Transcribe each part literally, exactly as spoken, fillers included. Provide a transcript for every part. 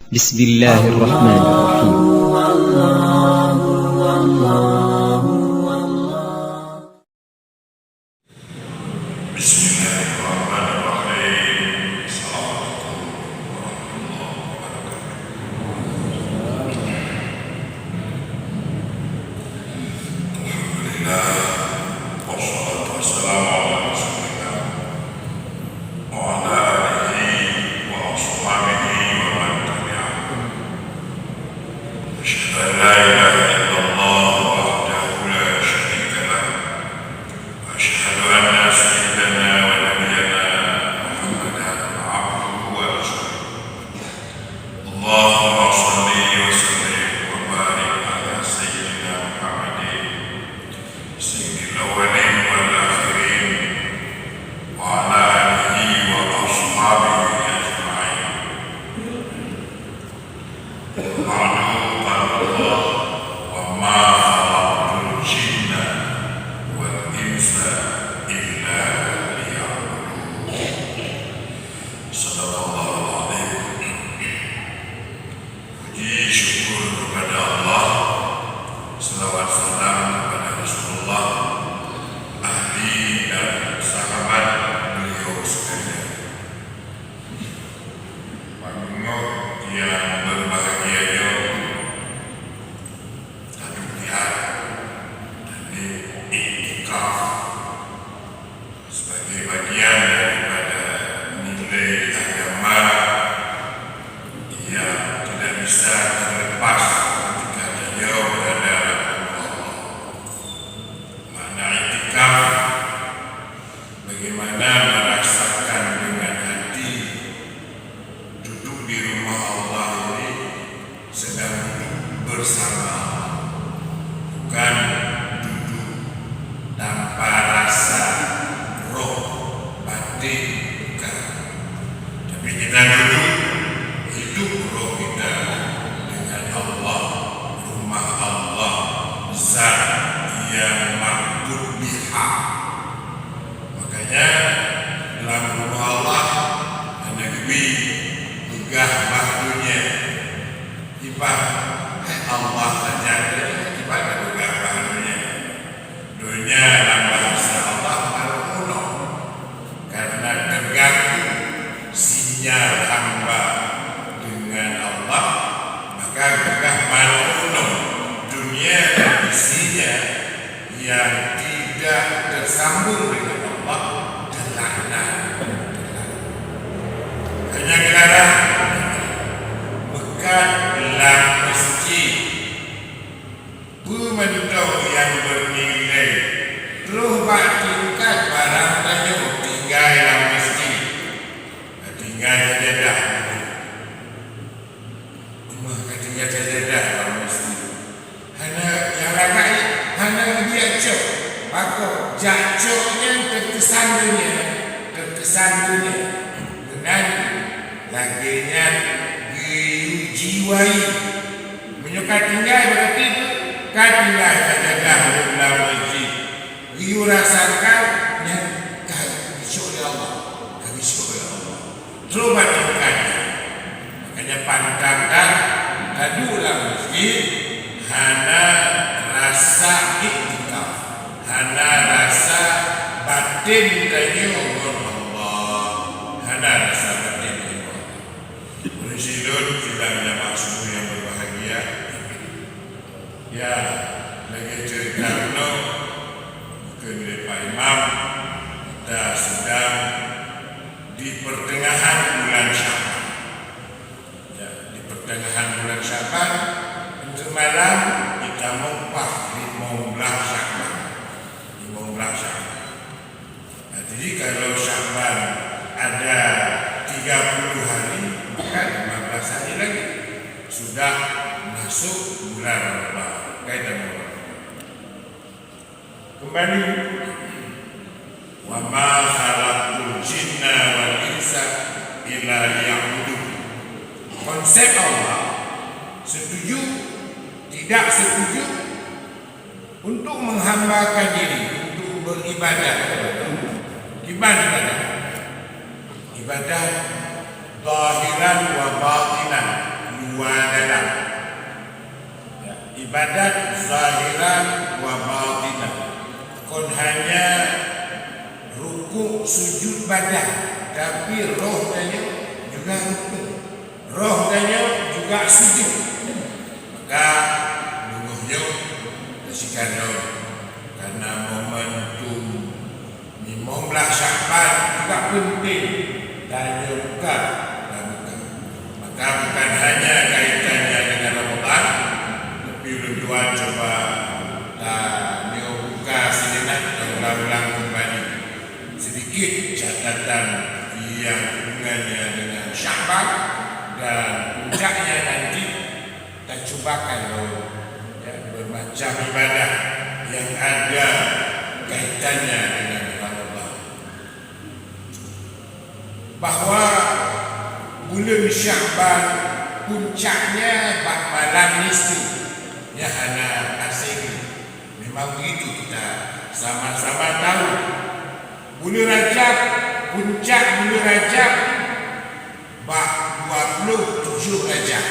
Bismillahirrahmanirrahim. Bismillahirrahmanirrahim. Assalamualaikum warahmatullahi wabarakatuh. Alhamdulillah, wassalatu wassalamu ala Rasulillah, wa ala alihi wa ashabihi wa man tabi'ahum. Asyhadu an la ilaha illallah wahdahu la syarika lah. Wa asyhadu anna sayyidana wa nabiyyana Muhammadan abduhu wa rasuluh. Allahumma shalli wa sallim wa barik ala sayyidina Muhammadin sayyidil awwalin wal akhirin wa ala alihi wa ashabihi ajma'in. Ba'du, qala Allah, "Wa ma khalaqtul jinna wal insa illa liya'budun." Sadaqallahul azim. Puji syukur kepada Allah, selawat salam kepada Rasulullah, ahli dan sahabat beliau sekalian. Banmandum nyang berbahagia nyoe, tanyoe lihat dan iktikaf sebagai bagian daripada nilai agama yang tidak bisa terlepas ketika tanyoe berada dalam rumah Allah. Makna iktikaf, bagaimana merasakan dengan hati duduk di rumah Allah ini sedang duduk bersama Allah, bukan duduk tanpa rasa roh batin, bukan. Tapi kita duduk, hidup roh kita dengan Allah, rumah Allah, zat yang ma'bud bihaq. Makanya, lam rumoh Allah hana geubi peugah bak donya. Kiban, hai Allah saja, kiban tapeugah bak donya. Donya lam bahasa Allah malum unoe, karena terganggu sinyal hamba dengan Allah, maka geupeugah malum unoe, dunia dan isinya yang tidak tersambung dengan Allah terlaknat. Hanya gelarang meukat lam masjid. Peue mantong nyang bernilai troh bak tingkat barang tanyoe tinggai lam masjid. Tinggai sajadah. Ummah ka tinggai sajadah lam masjid. Hana nyang ragai, hana geujak cok. Pakon jak cok nyan terkesan donya, terkesan donya. Meunan lagèe nyan geuyue jiwai. Meunyoe ka tinggai, berarti ka tinggai sajadah lam masjid. Geuyue rasakan nyan ka geusok lé Allah, ka geusok lé Allah. Troh bak tingkat. Makanya pantang that taduek lam masjid hana rasa iktikaf, hana rasa batin tanyoe ngon Allah, hana rasa batin tanyoe ngon Allah. Ureueng sidroe sidang jamaah subuh yang berbahagia, ya, lagèe cerita bunoe, kheun lé Pak Imam, kita sedang di pertengahan bulan Sya'ban. Ya, di pertengahan bulan Sya'ban, untuk malam kita mupah limong blah Sya'ban. Limong blah Sya'ban. Nah, jadi kalau Sya'ban ada tiga puluh hari, maka lima belas hari lagi sudah masuk bulan Ramadan. Kaitan dengan Kembali, "Wa ma khalaqtul jinna wal insa illa liya'budun." Konsep Allah, setuju, tidak setuju, untuk menghambakan diri, untuk beribadah kepada Allah. Kiban ibadah? Ibadah zahiran wa batinan. Ibadat zahiran wa batinan. Kon hanya rukuk sujud badan, tapi roh tanyoe juga rukuk. Roh tanyoe juga sujud. Maka, beungoh nyoe, teusikan lom, karena momentum limong blaih Syakban juga penting tanyoe buka dan buka. Maka bukan hanya kaitannya dengan Ramadan, tapi ulôn tuan cuba tanyoe buka sijeunah dan ulang-ulang kembali sedikit catatan yang hubungannya dengan Syakban dan puncaknya nanti tacubakan lom, ya, bermacam ibadah yang ada kaitannya dengan Ramadan. Bahwa buleuen Syakban puncaknya bak malam nisfu, nyan hana asing. Memang begitu kita sama-sama tahu. Buleuen Rajab, puncak buleuen Rajab bak dua puluh tujoh Rajab.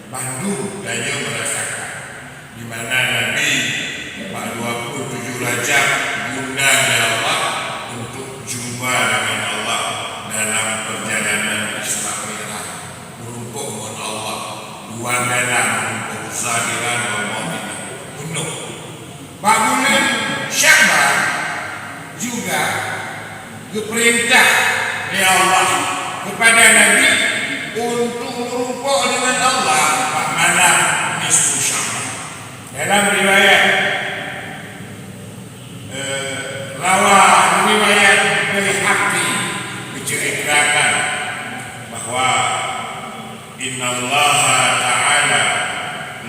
Bandum tanyoe merasakan di mana Nabi bak dua puluh tujoh Rajab diundang lé Allah untuk jumpa dengan Allah dalam perjalanan Isra Mi'raj. Meurumpok ngon Allah, luar dalam meurumpok, zahiran wa batinan, penuh. Bak buleuen Syakban juga geupeurintah lé Allah kepada Nabi untuk meurumpok dengan Allah bak malam nisfu Syakban. Dalam riwayat, eh, rawa riwayat Baihaqi menceritakan bahwa Innallaha ta'ala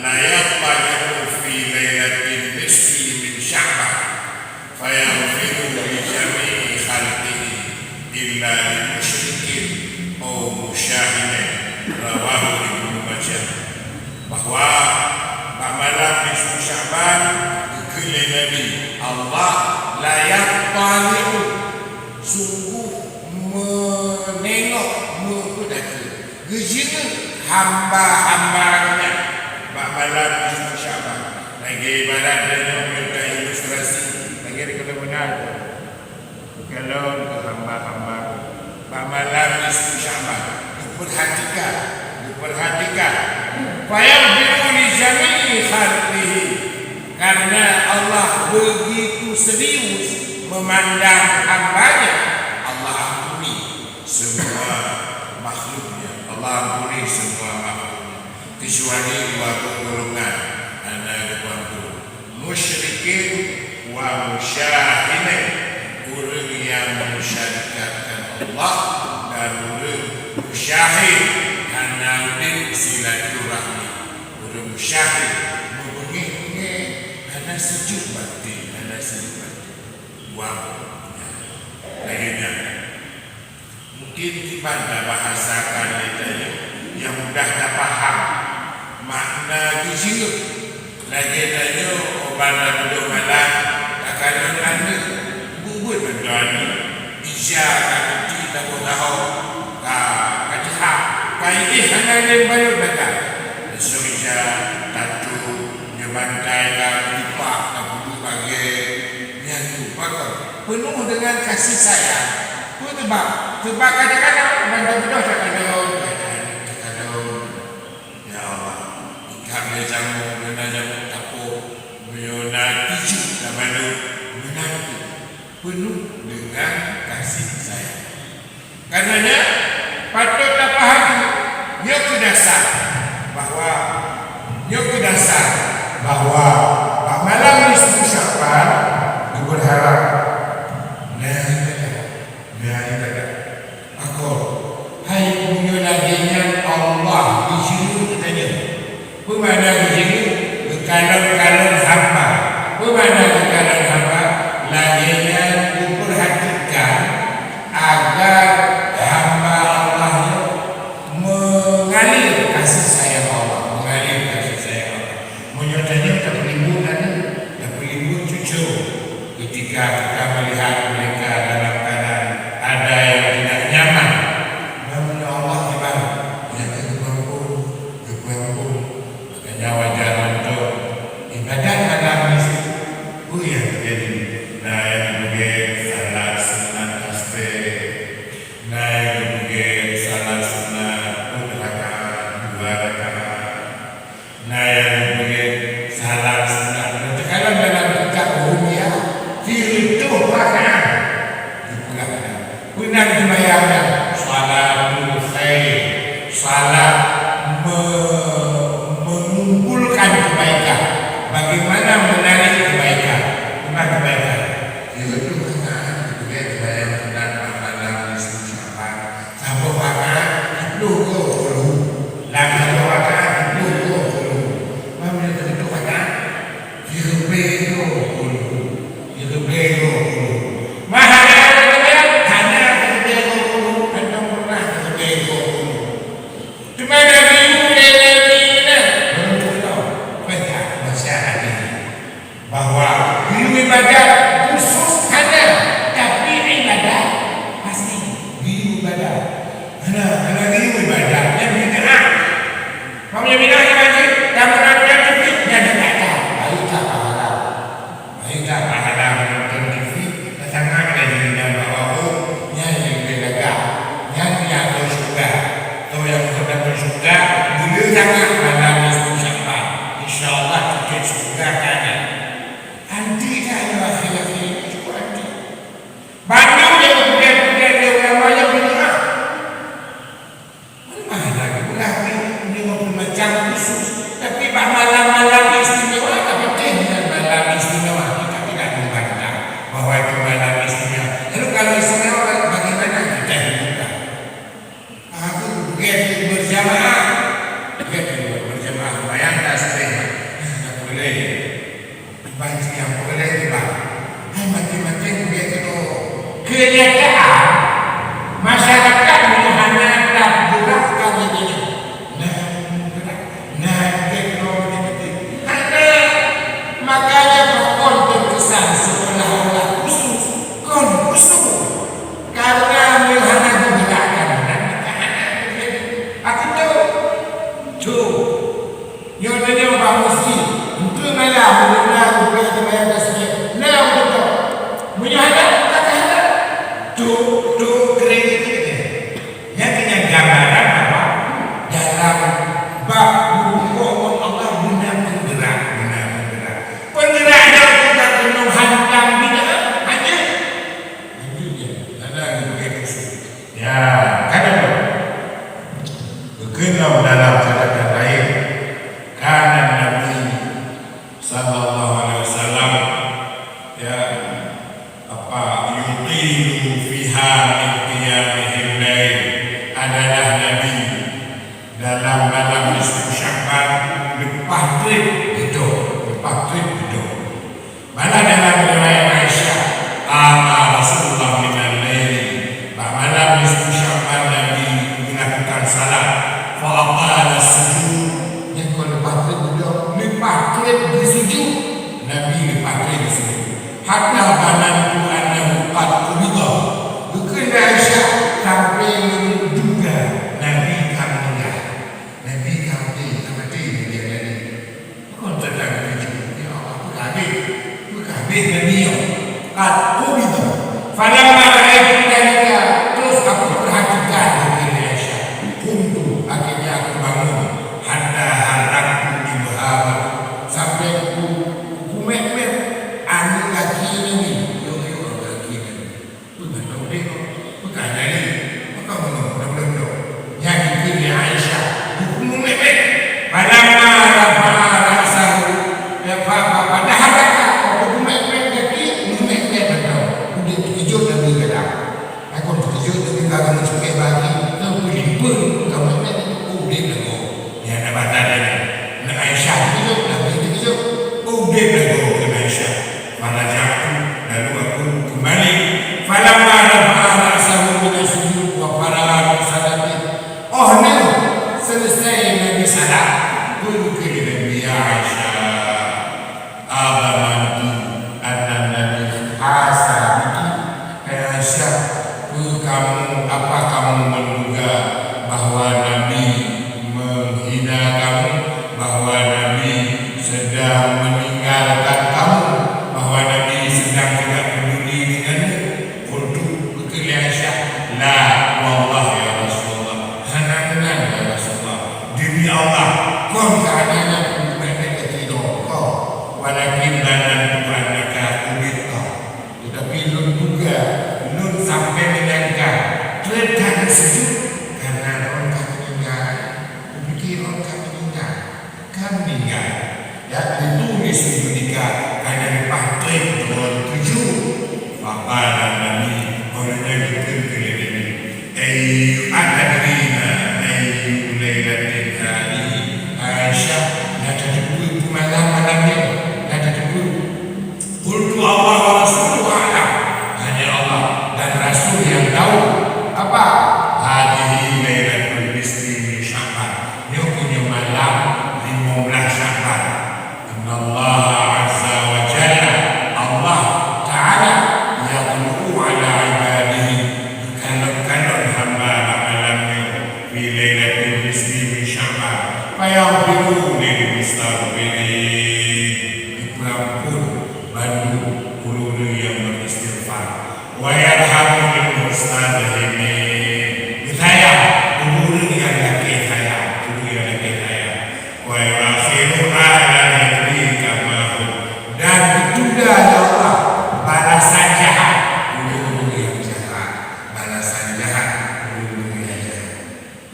la yattali'u fi lailatin nisfi min Sya'ban fayaghfiru li jami'i khalqihi illa li musyrikin aw musyahinin. Rawahu Ibnu Majah. Bahwa bak malam nisfu Sya'ban, geukheun lé Nabi, Allah la yattali'u, sungguh meunengok, meupeudakeuh, geujingeuk hamba-hamba Gobnyan bak malam nisfu Sya'ban. Lagèe ibarat droeneuh, meunyoe ilustrasi, lagèe di Kalimantan, teukalon keu hamba-hamba Gobnyan bak malam nisfu Sya'ban. Diperhatikan, diperhatikan. Fayaghfiru li jami'i khalqihi. Karena Allah begitu serius memandang hamba-Nya, Allah ampuni semua makhluk-Nya. Allah ampuni semua makhluk-Nya. Kecuali dua golongan hana geuampôn. Musyrikin wa musyahinin, ureueng nyang mensyarikatkan Allah dan ureueng musyahin, hana udeb silaturahmi. Ureueng musyahin, meubeungéh-beungéh, hana seujok batin, hana seujok batin. Wah, lagèe nyan. Mungkin kiban tabahasakan lé tanyoe nyang mudah tapaham makna geujingeuk. Lagèe tanyoe, oh, ban tabeudôh malam, takalon aneuk, buet-buet mantong aneuk. Ija ka geuti taboh tahô, ka, ka teuhah, ka idéh hana lé balot batai. Esok ija tatôp, nyoe bantai ka geulipat, tapeuduek bagèe. Nyan tu pakon, penuh dengan kasih sayang. Peue teubab? Teubab kadang-kadang ban tabeudôh takalon, takalon. Ya Allah, ikab lé jamur, meunan jamur tapoh, meunyoe na tiju tabalot, meunan tu penuh dengan kasih sayang. Karenanya, patôt tapahami, nyoe keuh dasar bahwa, nyoe keuh dasar bahwa bak malam nisfu Sya'ban geubeurharap na ibadah, na ibadah. Pakon, hai meunyoe lagèe nyan Allah geujingeuk geutanyoe. Peue makna geujingeuk? me-, mengumpulkan kebaikan. Bagaimana menarik kebaikan? Tentang kebaikan. Yaitu hana geupeugét sembahyang sunat malam nisfu Sya'ban. Saboh rakaat siplôh goe Qul Hu. Lam saboh rakaat siplôh goe Qul Hu. Paham ya, siplôh rakaat? Sireubée goe Qul Hu. Sireubée goe Qul Hu. Mah hana, hana sireubée goe Qul Hu. Hana pernah sireubée goe Qul Hu. Teuma Nabi Musa, Nabi Musa, baca, baca hadis. Bahwa geuyue ibadat khusus hana, tapi ibadat pasti geuyue ibadat. Hana, hana geuyue ibadat, nyan bid'ah. Kamu yang bid'ah, ibadat, kamu nak bid'ah, nyan bid'ah. Baik tak pahala? Baik tak pahala menonton T V? Sangat lagi dan bawa, oh, nyan yang lebih gagah. Nyan yang atau syurga. Atau yang menonton syurga, bila sangat malam nisfu Sya'ban. Insya Allah tiket syurga ka ada. Anti ka nyoe akhé-akhé nyoe, cukup anti. Bandum nyang geupeugah-peugah lé ulama nyan bid'ah. Mana lagi berarti nyoe peumacan khusus. Tapi bak malam-malam istimewa, ka beutôi nyan malam istimewa. Kita tidak membantah bahwa itu malam istimewa. Lalu kalau istimewa, bagaimana kita hidupkan? Aku gét berjamaah. Gét berjamaah, bayang dah sering. Dah boleh. Banci nyang boleh, bang. Hai maté-maté gét keudroe. Kenyataan, masyarakat meunyoe hana tabeurak ka lagée nyoe. Nah, beurak. Nah, gét keudroe maté-maté. Hana. Makanya pakon terkesan seolah-olah khusus. Kon khusus. Karena meunyoe hana geugerakkan, maka hana terjadi. Aku tu. Tu. Nyoe tanyoe bak meuseujid. Engkeu malam meunyoe na ureuëng teumanyong tasbih. Na ureuëng tu. Meunyoe hana, maka hana. Tu, tu keren itu. Nyan keuh nyan gambaran bahwa dalam bab meurukok ngon Allah beuna peunggerak, beuna peunggerak. Peunggerak nyan bukan keuneuk hantam bid'ah, hanjeuet. Hanjeuet nyan, hana geubri khusus. Ya, kan ada. Geukheun lom dalam catatan laén, kana Nabi sallallahu alaihi wasallam, ya, apa, yuqilu fiha min qiyamihil lail, adalah Nabi dalam malam nisfu Sya'ban leupah trép beudôh, leupah trép beudôh. Malah dalam riwayat Aisyah, qama Rasulullah minal laili, bak malam nisfu Sya'ban Nabi melakukan salat, fa atala sujud, nyang kon leupah trép beudôh, leupah trép geusujud, Nabi leupah trép geusujud. Hatta zanantu annahu qad qubida. Geukheun lé Aisyah, sampai lôn duga Nabi ka meuninggai. Nabi ka maté, ka maté Nabi Nabi. Pakon teuntang teukeujot, ya Allah, peu ka habéh? Peu ka habéh Nabi nyoe? Qad qubida. Falamma ra'aitu dzalika, terus aku perhatikan, geukheun lé Aisyah. Qumtu, akhirnya aku bangun. Hatta harraktu ibhamahu, sampai ku, ku mét-mét aneuk gaki Nabi. Yuk, yuk, aneuk gaki Nabi. Peue mantong udeb, peue ka jadi, maka meunyoe na ulôn dong. Nyan dikeue lé Aisyah, buku mumet-met. Falamma rafa'a ra'sahu, ya, fa, fa, padahal ka, waktu mumet-met gaki, mumet-met mantong. Udeb teukeujot Nabi kadang. Aku teukeujot Nabi ka keuneuk cukée bagi, nang peulimpeue ka mumet-met, udeb lagoe. Nyan na bak tanda nyan. Nang Aisyah teukeujot, Nabi teukeujot. Udeb lagoe keu Aisyah. Faraja'tu, lalu aku kembali. Falamma rafa'a ra'sahu minas sujud wa faragha min salati. Oh, nyan, selesai Nabi salat, geukheun lé Nabi, "Ya Aisyah, adhananti annan Nabi hassa biki?" Hai Aisyah, peu kamu, apa kamu menduga bahwa Nabi menghina kamu, bahwa Nabi sedang meninggalkan kamu, bahwa Nabi sedang tidak peduli denganmu? Qultu, geukheun lé Aisyah, "La, wallah ya Rasulullah, hana meunan ya Rasulullah. Demi Allah, kon ka hana meunan geutanyoe, kon. Walakin zanantu annaka qubidta." Tetapi lôn duga, lôn sampai menyangka, trép that sujud karena lôn ka meuninggai. Fir'aun ka meuninggai, ka meuninggai. Ya, itu ni sujud nikah, ka jadi patrek droe tuju. Faqala Nabi, oleh nyan geukheun keu lé Nabi, "Ayyu atadrina ayyu lailatin hadhihi?" Aisyah, na tateupeue peue malam, malam nyoe? Na tateupeue? Qultu, "Allah wa rasuluhu a'lam." Hanya Allah dan Rasul yang tahu. Apa? "Hadhihi lailatul nisfi min Sya'ban." Nyoe keuh nyoe malam lima belas Sya'ban. Innallaha azza wa jalla, Allah Ta'ala, yatlu'u ala ibadihi, kalon-kalon hamba bak malam nyoe, fi lailatul nisfi min Sya'ban, fayaghfiru lil mustaghfirin, geupeuampôn bandum ureuëng-ureuëng nyang beristighfar. Wa yarhamu lil mustarhimin. Geusayang keu ureuëng nyang lakée sayang, ureuëng nyang lakée sayang. Wa yu'akhiru ahlal hirri kama hum. Dan geutunda, ya Allah, balasan jahat ureuëng-ureuëng nyang jahat. Balasan jahat ureuëng-ureuëng nyang jahat.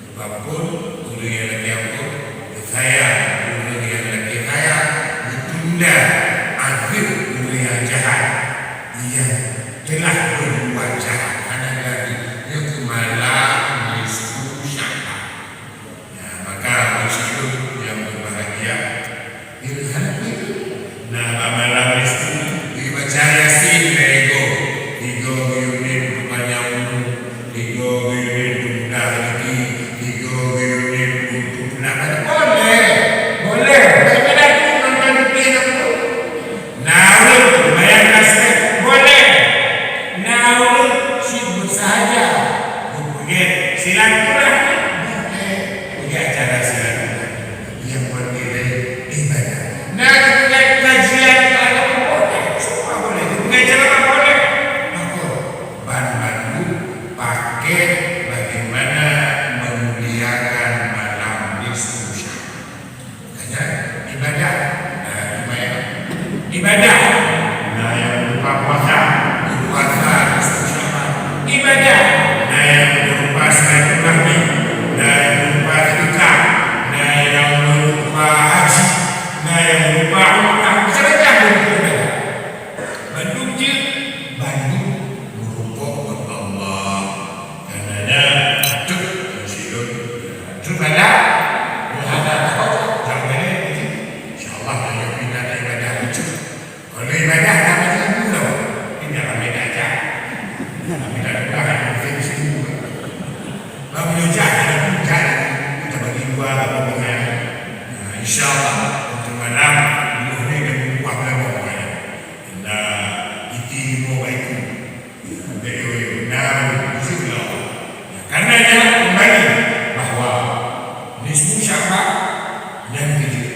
Geupeuampôn ureuëng nyang lakée ampôn, geusayang ureuëng nyang lakée sayang, geutunda azeueb ureuëng nyang jahat, nyang telah berbuat jahat. Hana lagi, nyoe keuh malam nisfu Sya'ban. Nah, maka, meusyedara nyang berbahagia, Ilham itu. Nah, bak malam nisfu, dibaca Yasin lé goe. Tiga geuyue nyan peupanjang umu, tiga geuyue nyan peumudah rezeki, tiga geuyue nyan untuk nak boleh, boleh. Tapi dah tu nonton di T V tu. Nah, ulun bayar kasih, boleh. Nah, ulun sibuk sahaja. Bukan silaturahmi, boleh. Bukan acara silaturahmi. Nyang penting ibadah. Nah, ketika kajian agama boleh, semua boleh. Ketika ceramah boleh. Maka, bantu-bantu paket bagaimana memuliakan malam nisfu Sya'ban. Makanya, ibadah. Nah, lumayan. Ibadah. Nah, nyang berupa puasa, puasa, istiqamah. Ibadah. Nah, nyang berupa silaturahmi, nah, nyang berupa sedekah, nah, nyang berupa haji, nah, nyang berupa umrah. Macam-macam bentuk ibadah. Bandum jeuet, bandum meureumpok ngon Allah. Kareuna nyan, treuk meusidroe, treuk bala, meuhana tahu, jangan, insya Allah, tanyoe pih na ibadah lucu. Kalau ibadah dah macam tu tau, ingat ramai dah ajak. Ramai dah tukar, ada mungkin seribu. Bang meunyoe jak, ada pun jak, kita bagi dua, apa pun kan. Nah, insya Allah, untuk malam, dua ni dah buah belakang kan. Nah, iti lima baiku. Sampai dua ribu enam, insya Allah. Karena dia kembali bahawa nisfu Sya'ban dan tujuh.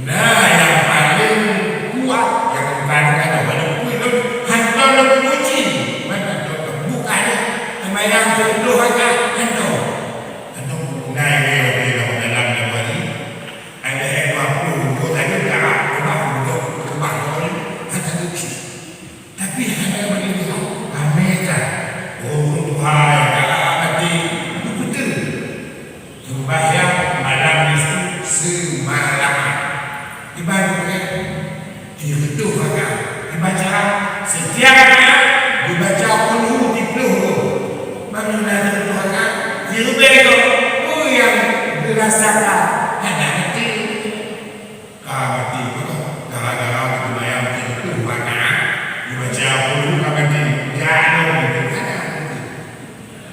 Nah, nyang paleng kuat, nyang bukan kata pada pun tu, hantom lom puji. Mana tu bukan, teuma nyang tu tu hanya hantom. Hantom punai dia, dia dalam, dalam Januari. Ada dua puluh, dua tadi darah, rumah, rumah, rumah, rumah, hantom puji. Tapi hana meuninggai, ramé that. Oh, Tuhan, galak maté, beutôi. Seumbahyang malam nisfu seumalaman. Ibarat tiep tuh maka dibaca, setiap rakaat dibaca Qul Hu tiep ploh goe. Bangun dari tuh maka, tiep goe. Oh, yang dirasakan hana maté. Ka maté, gara-gara geumayang teuh rakaat, dibaca Qul Hu ka maté, jadong itu, hana maté.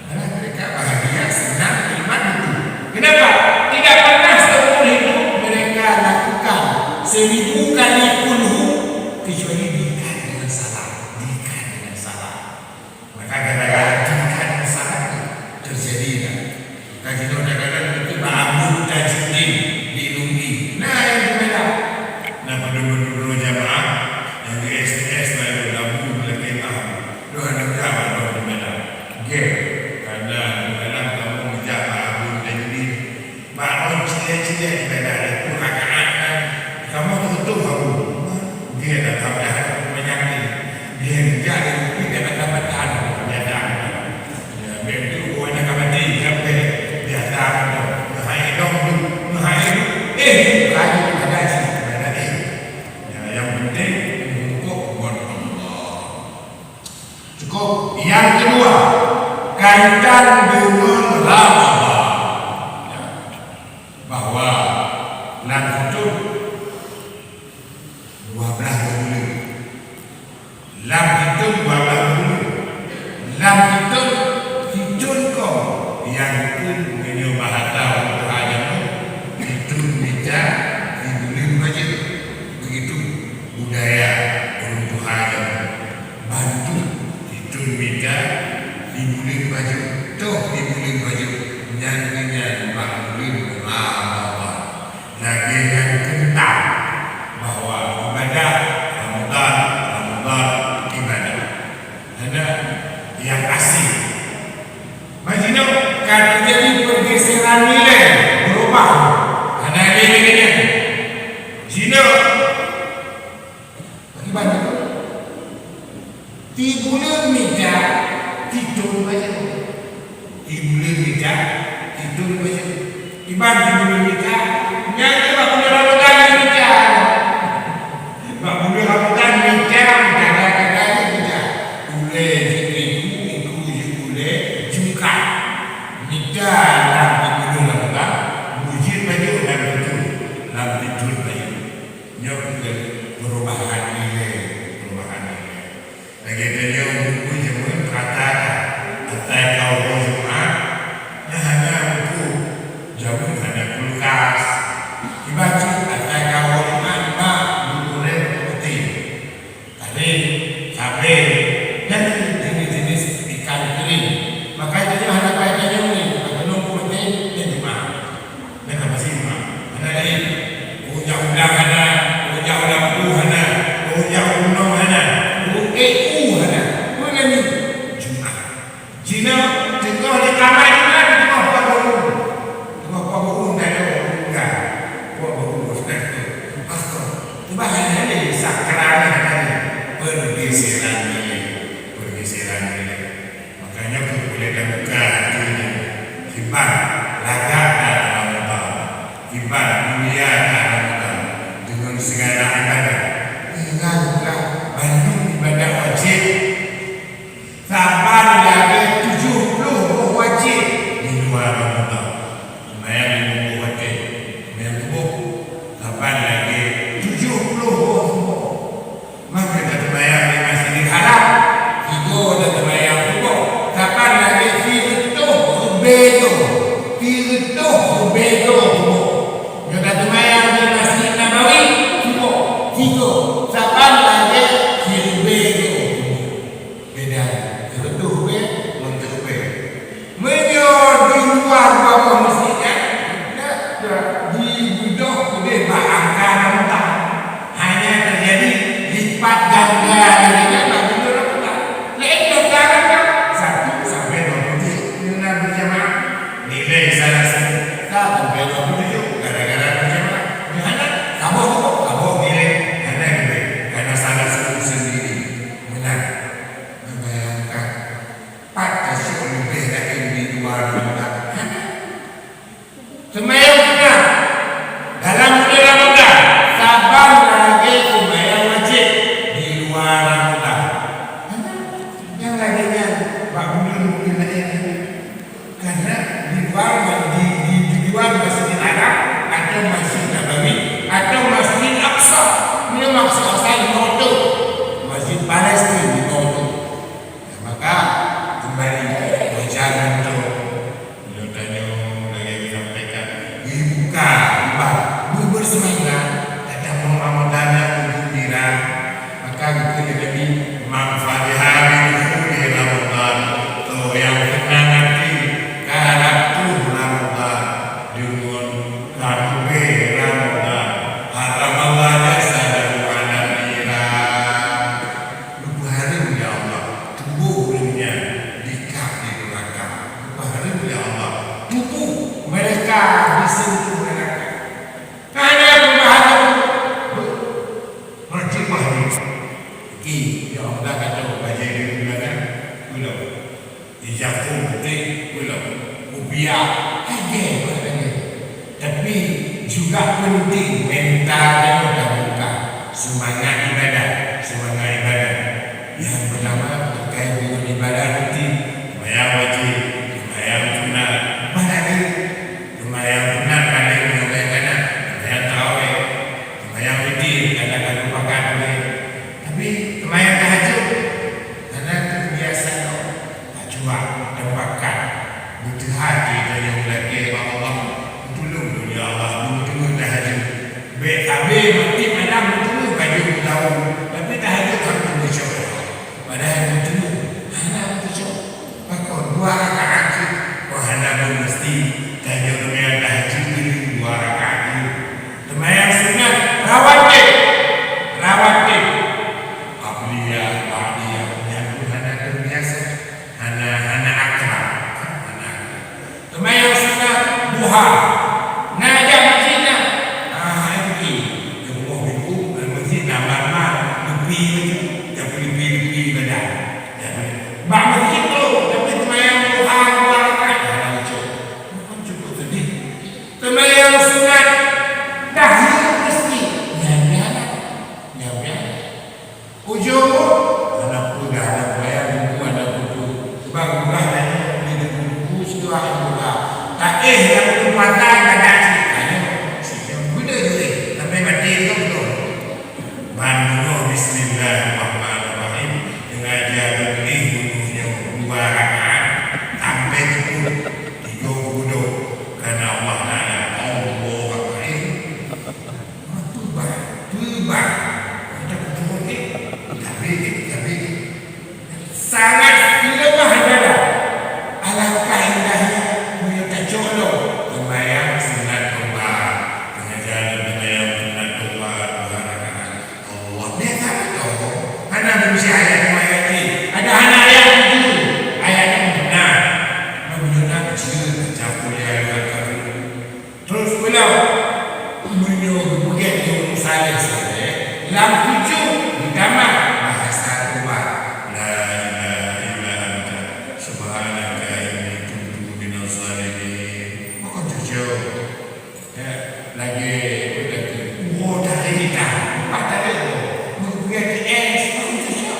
Karena mereka bahagia, senang, iman itu. Kenapa? Tidak pernah seumur hidup mereka lakukan seribu kali Qul Hu kecuali diikat dengan salah, diikat dengan salah. Maka gara-gara tingkat masalah tu terjadi dah. Kan jinoe kadang-kadang itu Abu Tajuddin di Nuri. Nah, yang di Medan. Nah, pada menurut jamaah, yang di S T S lalu Abu Lakin Abu. Doa negara doa di Medan. Gel. Karena dalam kamu bijak Abu Tajuddin. Bak lôn cilek-cilek ibadah lhèe plôh rakaat nyan, kamoe teutueng kamoe. Dia dah tahu dah ada penyakit. Dia jak dia mungkin dia kata batal biasa. Ya, biar tu orang nak kata dia sampai biasa tu. Hai dong bahwa lam hidup dua belas buleuen. Lam hidup dua belas buleuen. Lam hidup hidup kau yang ikut menyuruh bahasa untuk hanya hidup mita di buleuen baca. Begitu budaya ureuëng tuha nyan bantu hiton mita di buleuen bajeut, toh di buleuen bajeut nyan nyan bak buleuen Ramadan. Lagée nyan kental bahwa ibadah Ramadan, Ramadan ibadah. Hana yang asing. Bak jinoe ka teujadi pergeseran nilai, berubah. Hana lé lagée nyan. Jinoe Akibat itu, di buleuen mita, di thon bajeut. Di buleuen mita, di thon bajeut. Iban di buleuen mita, nyan bak buleuen Ramadan mita. Bak buleuen Ramadan mita, mita, mita, mita. Ulée jeuet iku, iku jeuet ulée, jungkat. Mita lam di buleuen Ramadan, mujeuet bajeut lam di thon, lam di thon bajeut. Nyoe keuh perubahan nilai, perubahan nilai. Lagée tanyoe buku jameun rata ka, asai ka uroe Jumat, nyan hana buku jameun, hana kulkas. Iban cit asai ka uroe Jumat, ba buku rem putih. Taring, sabé, dan jenis-jenis ikan kering. Maka tanyoe hana pakai tanyoe ni, maka nunggu roti dan Jumat. Meunan ka pasti meunan. Hana laén. Ureuëng jak udang hana, ureuëng jak udang peue hana, ureuëng jak gunong hana, ureuëng ék u hana. Peue nan nyoe? Jumat. Jinoe teungoh di kamar Jumat, teungoh paboh ureuëng. Teungoh paboh ureuëng dan ureuëng peugah. Paboh ureuëng dan pastor. Cuba hana lé sakral hana lé. Pergeseran nilai. Pergeseran nilai. Makanya keu ulée tabuka hati nyoe, kiban lagak dalam Ramadan, kiban mulia dalam Ramadan, dengan segala ibadah. Ingat bukan bandum ibadah wajib, saban lagée tujuh puluh boh wajib di luar Ramadan. Sembahyang lima boh watée, sembahyang suboh, saban lagée tujuh puluh boh suboh. Maka tateumayang di Masjidil Haram, tiga tateumayang suboh, saban lagée sireutôh ribée droe, sireutôh ribée droe suboh. Nyoe tateumayang di Masjid Nabawi suboh, tiga, saban lagée siribée droe suboh. Beda, sireutôh ribée ngon siribée. Meunyoe di luwa dua boh meuseujid nyan, dak, dak jibeudôh keudeh bak angka Ramadan. Hanya teujadi lipat ganda lagée nyan bak buleuen Ramadan. Laén daftar Ramadan, satu sampai dua puluh tujuh, nyoe na berjamaah. Nilai salah satu, ka sampai dua puluh tujuh, gara-gara berjamaah. Nyoe hana, saboh, saboh nilai, hana nilai. Karena salah satu sendiri. Meunan. Membayangkan. Pat tasyok leubeh laén di luwa Ramadan. Hana. Seumayang sunat dalam buleuen Ramadan, saban lagée seumayang wajéb di luwa Ramadan. Hana. Nyang lagée nyan bak buleuen-buleuen laén. Karena di luwa di, di, di luwa Masjidil Haram atau Masjid Nabawi atau Masjid Aqsa. Nyoe Masjid Aqsa di Mesir. Masjid Palestina di Mesir. Maka kembali wajar untuk meunyoe tanyoe lagée geusampaikan geubuka, bah, beubeuseumangat, tatamong Ramadan nyang geumbira. Maka geukheun lé Nabi, "Man fariha bi dukhuli Ramadan," toh nyang seunang até ka rab troh Ramadan deungon ka leubeh Ramadan, haramallahu jasadahu 'alan niran. Geupeuhareuem lé Allah tuboh ureuëng nyan dikab di neuraka. Geupeuhareuem lé Allah tuboh mereka disentuh neuraka. Hana peubahasa. Macam mana? Ki, ya Allah, kata bajai di neuraka. Belum. Ijak putih, belum. Kupiah, lagée, lagée. Tapi juga penting mental dan terbuka, semangat ibadah, semangat ibadah. Yang pertama terkait dengan ibadah rutin, sembahyang wajib, sembahyang sunat, mana ni? Sembahyang sunat ada yang Sabe mati malam meuteumé baju beugaul, tapi tahajud harus meucok. Padahai meuteumé hana meucok. Pakon dua rakaat cit, wah hana meusti. Tanyoe teuma tahajud dua rakaat jih. Teumayang sunat rawatib. Rawatib. Qabliyah, ba'diyah, nyan pun hana terbiasa. Hana, hana akrab. Hana akrab. Teumayang sunat duha. Na jak masjid na. Ah, hai pergi. Di rumah minggu, masjid na mar-mar, lepi baju, jak peulepi-lepi badan. Bak masjid tu, tapi teumayang duha dua rakaat, hana lucu. Bukan cukup sedih. Teumayang sunat tahiyat masjid. Nyan, nyan. Nyan, nyan. Ujong, hana peugah, hana bayar buku, hana buku. Sebab murah dan nyoe, beli buku, buku, siwa, murah. Tak eh, yang tu pasal, tak ada cerita nyoe. Siapa guna duit, sampai mati tu betul. Ban bunoh, bismillahirrahmanirrahim. Dengan jalan ni bunuhnya dua rakaat, sampai tidur. Tiga bunuh. Karena Allah Ta'ala, Allahu Akbar. Teubah, teubah. Kita betul ni. Tapi, tapi sangat lemah ibadah. Alangkah indahnya meunyoe tacok lom teumayang sunat tobat. Teumayang, teumayang sunat tobat dua rakaat. Allah, biasa betul. Hana berusia ayat dua ayat ni. Ada hana ayat tujuh. Ayat yang benar. Nabi Yunus kecil, kecil kuliah luar kafir. Terus pulang, meunyoe geupeugét lé ureueng saleh-saleh, lam tujoh geutamah bahasa Tuhan, "La ilaha illa anta, subhanaka inni kuntu minaz zalimin." Pakon tujoh? Ya, lagèe, lagèe, woe tarék itam, pat tarék woe, geupeugét keu es, pakon tujoh?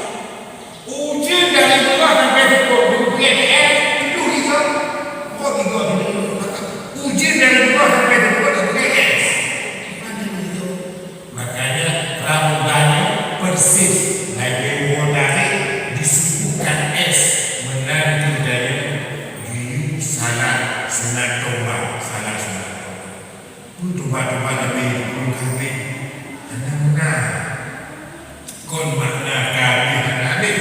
Ujeuen dari bawah sampai teupot, geupeugét keu es, tujoh gigoe. Woe gigoe tujoh. Ujeuen dari bawah sampai teupot, geupeugét keu es. Makanya, Ramadhan nyoe persis lagèe woe tarék disuguhkan es meunan keu tanyoe geuyue salat sunat tobat, salat sunat tobat. Peue tobat-tobat Nabi Ibrahim ka habéh? Hana meunan. Kon makna ka habéh hana habéh.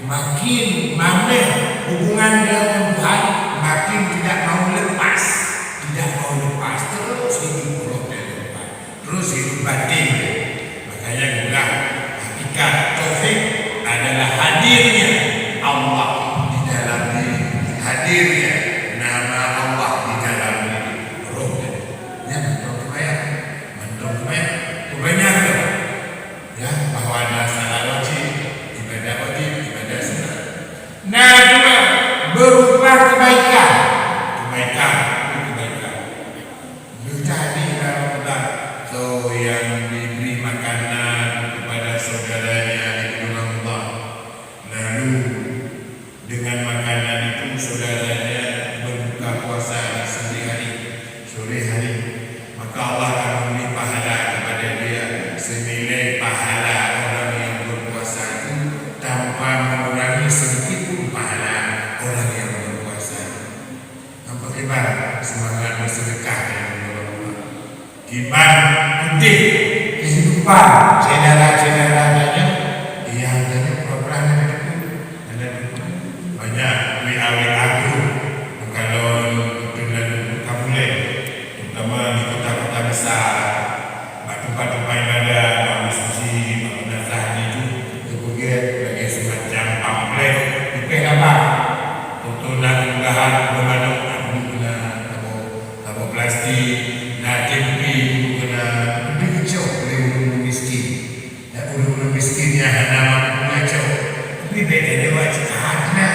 Makin maméh hubungan deungon Tuhan, makin tidak mau lepas. Tidak mau lepas, terus hidup roh dan lepas. Terus hidup batin. Makanya geupeugah, hakikat tauhid adalah hadirnya Allah di dalam diri, hadirnya nama Allah di dalam diri, roh tadi. Nyan mantong seumayang, mantong seumayang. Peubanyaklah, ya, bahwa ada salat wajib, ibadah wajib, ibadah sunat. Nah, dua, berupa kebaikan. Kebaikan, kebaikan. Jadi, Ramadhan, so yang diberi makanan kepada saudaranya di bulan Ramadan, lalu dengan makanan itu saudaranya berbuka puasa di sore hari, sore hari, maka Allah akan memberi pahala kepada dia senilai pahala orang yang berpuasa itu tanpa mengurangi sedikit pun pahala orang yang berpuasa itu. Nampak kiban semangat bersedekah yang menolong Allah. Kiban udép kehidupan syedara-syedara tanyoe, nyang tanyoe pura-pura hana teupeue, hana teupeue. Banyak W A W A group, meukalon beutôi na group ka mulai, terutama di kota-kota besar. Bak teumpat-teumpat ibadah, bak meuseujid, bak meunasah nyan tu, geupeugét lagèe seumacam pamflet, leupeh labang. Foto na keunggahan, beumanoe, na plastik, na tempe, na, leubeh geucok lé ureueng miskin. Dan ureueng miskin nyang hana mampu geucok, tapi bèk tanyoe cit that na.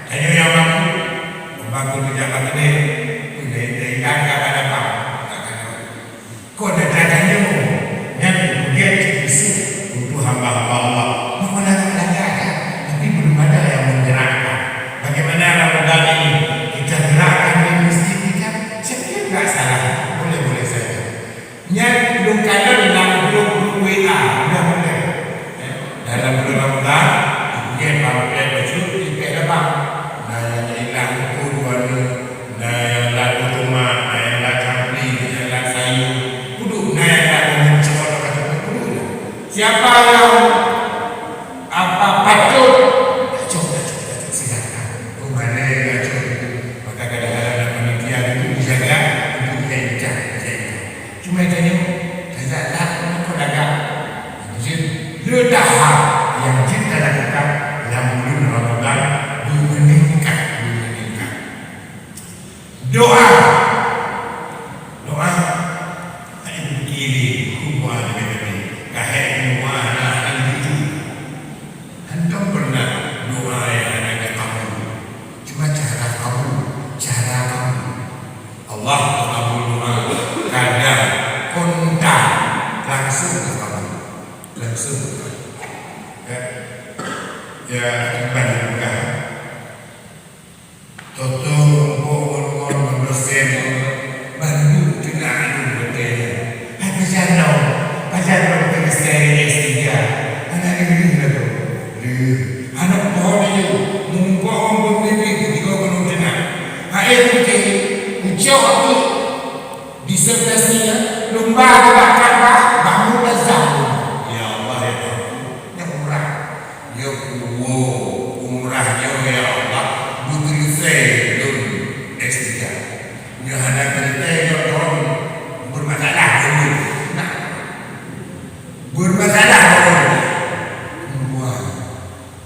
Tanyoe nyang mampu, membangun meujak bak keudè, peuingat-ingat ka hana pam, ka hana. Kon ata tanyoe, nyan peugét cit bisu untuk hamba-hamba Allah. Meukeunong lagak-lagak, tapi belum ada yang menggerakkan. Bagaimana Ramadan ini kita gerakkan di masjid kita? Saya kira tidak salah, boleh-boleh saja. Nyan lôn kalon lam grup-grup W A, udah mulai. Dalam bulan Ramadan, dipeugét pamflet bacut, dipeugét labang. Na nyang ilang, oh, dua ni, na Siapa yang apa patut? Acok, acok, acok, silakan. Oh, mana yang acok itu? Maka kadang-kadang ada panitia itu dijaga untuk dia ikat, dia ikat. Cuma itu nyo, saya tak nak kau lagak. Jadi, le dahar yang kita lakukan dalam bulan Ramadan, meningkat, meningkat. Doa. Doa. Hai bukiri, kumua lebe-lebe. Kahek kumua na lagi lucu. Hantom pernah doa yang hana geukabul. Cuma cara kabul, cara kabul. Allah geukabul doa. Kadang kontan langsung geukabul. Langsung geukabul. Ya. Ya, akibat dibuka. Toto muphom ngon-ngon, meunurot sen, bandum teungoh anu batée nyan. Hai pajan lom, pajan lom keureusée S tiga. Hana leuh-leuh laju. Leuh. Aneuk pohon nyoe, muphom ngon peumimpin keutika keunoe teungoh. Hai putih, ucok aku disertasi nyan, lumba geubakar bah, bangun dan zam. Ya Allah, ya Tuhan. Nyan umrah. Nyoe kuwoe umrah nyoe, ya Allah, beuteuleusai lôn S tiga. Nyoe hana teuleusai nyoe lôn bermasalah lôn. Nah. Bermasalah lôn. Wah.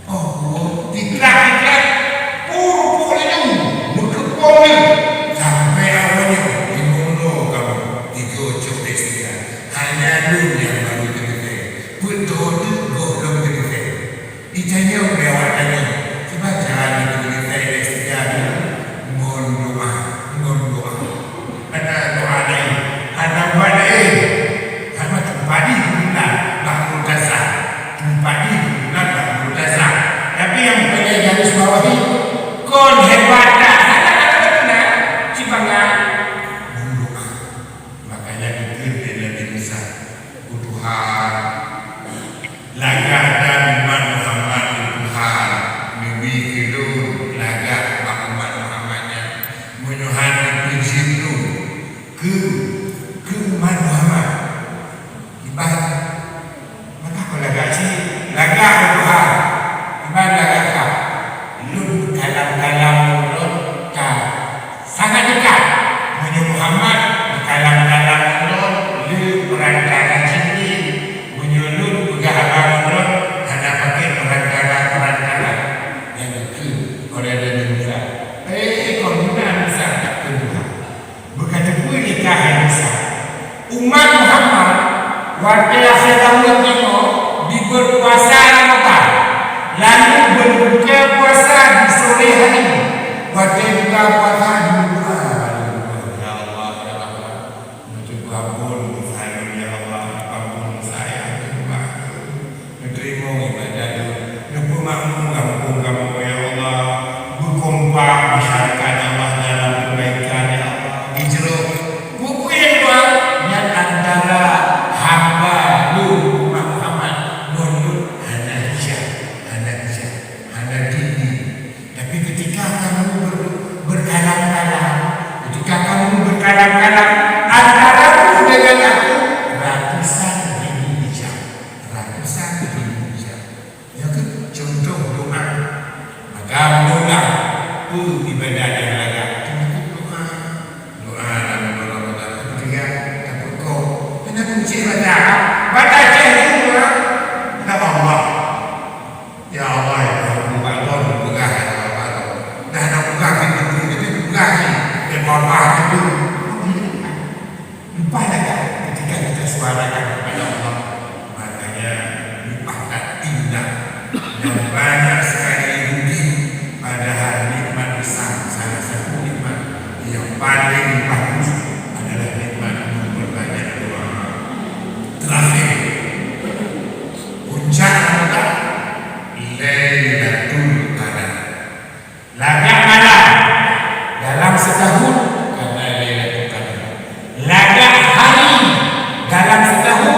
Oh, kuwoe tikrak-tikrak. Pur-pur laju. Meukeupong laju. Sampai awaknyoe limong droe kamoe tiga cok S tiga. Hanya lôn nyang baru teuleusai. Peuet droe teuk gohlom teuleusai. Itanyong lé awak tanyoe, kiban cara neuteuleusai S tiga nyoe? Ngon doa, ngon doa. Hana doa laén, hana buet laén. Hana tumpah dih bulan bak multazam. Tumpah dih bulan bak multazam. Tapi nyang peureulée garis bawahi, kon hebat that, hana, hana, hana, hana. Ci bangai ngon doa. Makanya geukheun lé Nabi Musa, "Ku Tuhan, lagak dan umat Muhammad, ku Tuhan, neubi keu lôn lagak bak umat Muhammad nyan. Meunyoe hana peujeuet lôn keu, keu umat Muhammad." Iban Maka peulagak cit, lagak keu Tuhan, iban lagak ka. Lôn kalam-kalam ngon lôn ka sangat dekat. Meunyoe Muhammad kalam-kalam ngon lôn, lé peurantara Jibril. Meunyoe lôn peugah haba ngon lôn, hana pakai peurantara-peurantara nyang geukheun oleh Nabi Musa. Eh, kon guna Musa tak keu Tuhan. Beukateupeue lé ka hai Musa, umat Muhammad watée akhé zaman nyoe jibeureupuasa Ramadan, lalu beureubuka puasa di soré hari. Watée buka puasa jidoa, "Ya Allah, ya Rahman, neuteupeue ampôn dosa lôn, ya Allah, ampôn dosa, ya Allah." Neuteurimong ibadat lôn, neupeumakmu gampông kamoe, ya Allah. Beukompak masyarakat, ya Allah, dalam keubaikan, ya Allah. Hijrah. Peue-peue nyang dua nyan antara hamba lôn umat Muhammad ngon lôn hana hijrah, hana hijrah, hana dini. Tapi ketika kamu ber-, berkalam-kalam, ketika kamu berkalam-kalam, antaramu dengan aku ratusan ribu hijrah. Ratusan ribu jam. Nyoe keuh contoh doa. Maka meudoa peue ibadat nyang lagak? Cukup doa. Doa lam bulan Ramadan. Ketiga, tapeuko. Kenapa mesti baca? Baca cek doa. Ya Allah. Ya Allah, ya Allah, bukan lon peugah, ya Allah. Dah nak peugah gitu, gitu, peugah ni. Ya Allah, gitu. Leupah lagak ketika kita suarakan kepada Allah. Makanya, leupah that indah dan banyak sekali rugi, padahal nikmat besar, salah satu nikmat yang paling bagus adalah nikmat memperbanyak doa. Terakhir, puncak Ramadan, Lailatul Qadar. Lagak malam dalam setahun karena Lailatul Qadar. Lagak hari dalam setahun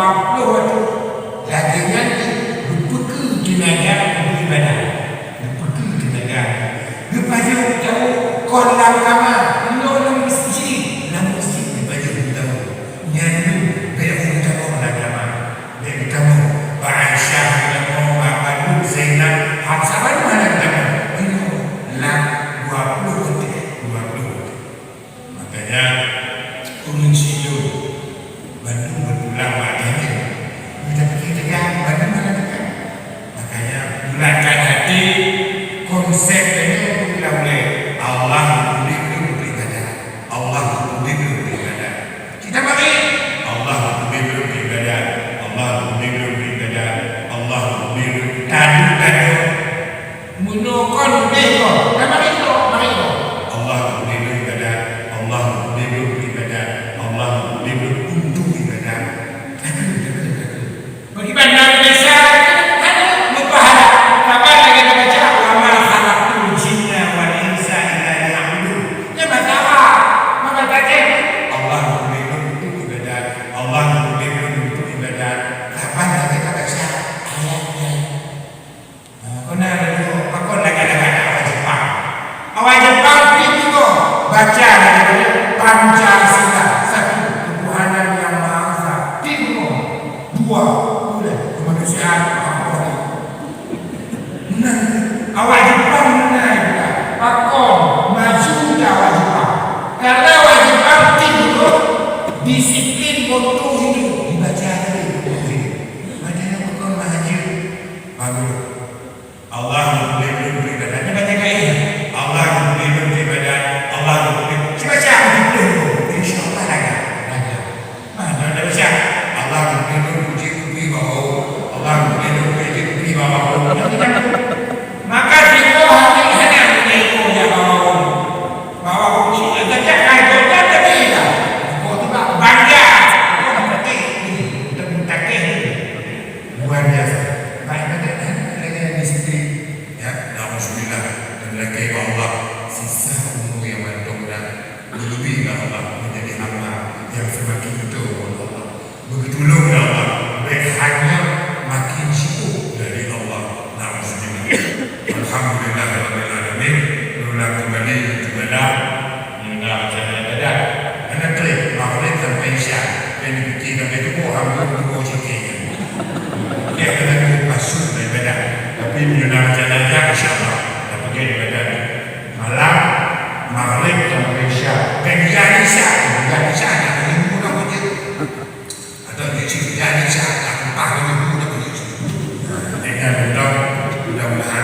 Dua ploh watèe. Lagèe nyan kheueh geupeukeu teunaga untuk ibadah. Geupeukeu teunaga. Geupajoh tawök kon lam kama, inoe lam meuseujid. Lam meuseujid geupajoh tawök. Nyan dum bèk geutamong lam kama. Bèk geutamong. Bak Aisyah geutamong, bak Badru, Zainab, Hafsah, bandum hana geutamong. Inoe lam dua ploh watèe, dua ploh watèe. Makanya, ureueng sidroe bandum beutulang bak tanyoe. Meunyoe tapike teuga, bandum hana teuga. Makanya, bulatkan hati, konsep tanyoe peulah ulèe Allah geupeudeh lôn keu ibadat. Allah geupeudeh lôn keu ibadat. Kita mari, Allah geupeudeh lôn keu ibadat. Allah geupeudeh lôn keu ibadat. Allah geupeudeh lôn keu ibadat. Meunyoe kon udeh kon, ka mari droe, mari droe. Allah geupeudeh lôn ibadat, Allah geupeudeh lôn ibadat, Allah geupeudeh lôn untuk ibadat. Takheun, takheun, takheun. Bagi banda Indonesia, takheun, takheun, meupahala. Saban lagèe tabaca, "Wa ma khalaqtul jinna wal insa illa liya'budun." Nyan bahasa Arab. Maka takheun, Allah geupeudeh lôn untuk ibadat, Allah geupeudeh lôn untuk ibadat. Saban lagèe tabaca ayat nyan. Ha, kon na lagèe nyoe, pakon lagèe-lagèe awak Jepang. Awak Jepang pih beungoh baca lagèe nyoe, Pancasila, satu, ketuhanan yang Maha Esa. Pih beungoh. Dua, ulèe kemanusiaan, apa ni? Nah, awak Jepang meunan juga. Pakon maju dah awak Jepang. Karena awak Jepang pih beungoh disiplin motto hidup, dibaca lagèe motto hidup. Makanya pakon maju. Bagus. Allah geupeudeh lôn keu ibadat. Nyoe banyak kain. Allah geupeudeh lôn keu ibadat. Allah geupeudeh. Cuba siap beutôi. Insya Allah lagak. Lagak. Nah, jangan dah siap. Allah geupeudeh lôn keu kupi bawah. Allah geupeudeh lôn keu kupi bawah. Maka siapa hati hana menjadi kupi bawah. Bawah kupi. Ada cakap kau tak ada. Kau tu bak bangga. Kau tak ada. Luar biasa. Baik, ada, ada lagi yang di sini. Ya, nauzubillah. Dan lagi Allah, sisa umur yang mandum dah. Lebih dah Allah menjadi hamba yang semakin betul Allah. Begitu dah Allah. Baik hanya makin sibuk dari Allah. Nauzubillah. Alhamdulillah Rabbil Alamin. Ulang kembali ibadah. Nyoe na rencana ibadat. Hana trép, maghrib sampai isya. Nyang dipike sampai suboh, hampir dua jam kayaknya. Dia kena tunggu masuk daripada. Tapi nyoe na rencana ibadat, insya Allah. Tapi dia ibadat malam, maghrib sampai isya. Dan dia isya, dia isya, dia boleh buka masjid. Atau dia isya, dia isya, tak lupa boleh buka masjid. Jadi, mudah-mudahan